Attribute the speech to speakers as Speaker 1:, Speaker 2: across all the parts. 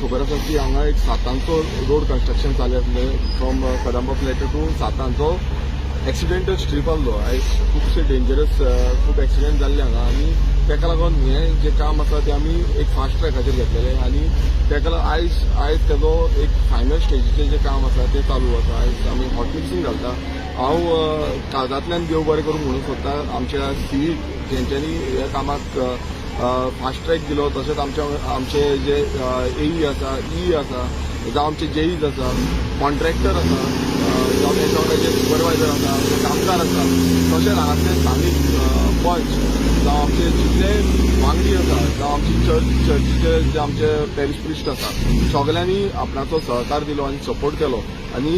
Speaker 1: खबर आसा की हांगा एक सातांचो रोड कन्स्ट्रक्शन चालू आसलें फ्रॉम कदंबा फ्लॅट टू सातांचो एक्सिडेंटल स्ट्रीप आसलो. आयज खुबशे डेंजरस, खूब एक्सिडेंट जाल्ले हांगा आनी ताका लागून हें जें काम आसा तें आमी एक फास्ट ट्रॅकाचेर घेतलेलें आनी ताका लागून आयज तेजो एक फायनल स्टेजीचें जें काम आसा तें चालू आसा. आयज आमी हॉट मिक्सिंग घालता. हांव काळजांतल्यान देव बरें करूं म्हणूंक सोदता आमच्या सीईक, जेंच्यांनी ह्या कामाक फास्ट ट्रॅक दिलो. तशेंच आमच्या आमचे जे एई आसा, ई आसा, जावं आमचे जेईज आसा, कॉन्ट्रॅक्टर आसा, जावं तेंच्या वांगडा जे सुपरवायझर आसा, जे कामगार आसा, तशेंच हांगासले स्थानीक पंच, जावं आमचे जितले वांगडी आसा, जावं आमची चर्चीचे जे आमचे पॅरिश प्रिस्ट आसा, सगल्यांनी आपणाचो सहकार दिलो आनी सपोर्ट केलो आनी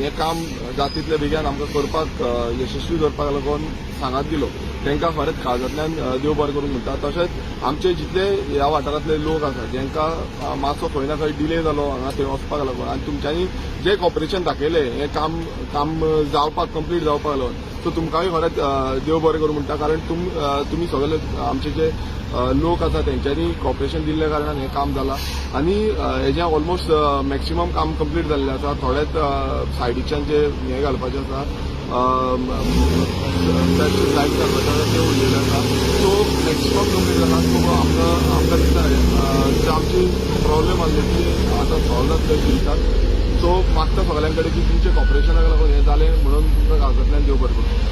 Speaker 1: हें काम जाता तितले बेगीन आमकां करपाक, यशस्वी करपाक लागून सांगात दिलो. तांकां खरेंच काळजांतल्यान देव बरें करूंक म्हणटा. तशेंच आमचे जितले ह्या वाठारांतले लोक आसा, जांकां मातसो खंय ना खंय डिले जालो हांगा थंय वचपाक लागून आनी तुमच्यांनी जे कॉपरेशन दाखयलें हें काम काम जावपाक, कंप्लीट जावपाक लागून, सो तुमकांय खरेंच देव बरें करूं म्हणटा, कारण तुमी सगळे आमचे जे लोक आसा तेंच्यांनी कॉपरेशन दिल्ल्या कारणान हें काम जालां आनी हेजें ऑलमोस्ट मॅक्सिमम काम कंप्लीट जाल्लें आसा. थोडेच सायडीच्यान जे हें घालपाचें आसा, लायट घालपाचें आसा, ते उरलेले आसा. सो मॅक्सिमम कंप्लीट जाला. सो आमकां दिसता जे आमची प्रॉब्लेम आसली ती आतां सॉल्व जातली अशें दिसता. सो मागता सगळ्यां कडेन की तुमच्या कॉपरेशनाक लागून हें जालें म्हणून तुमकां काळजांतल्यान देव बरें करूं.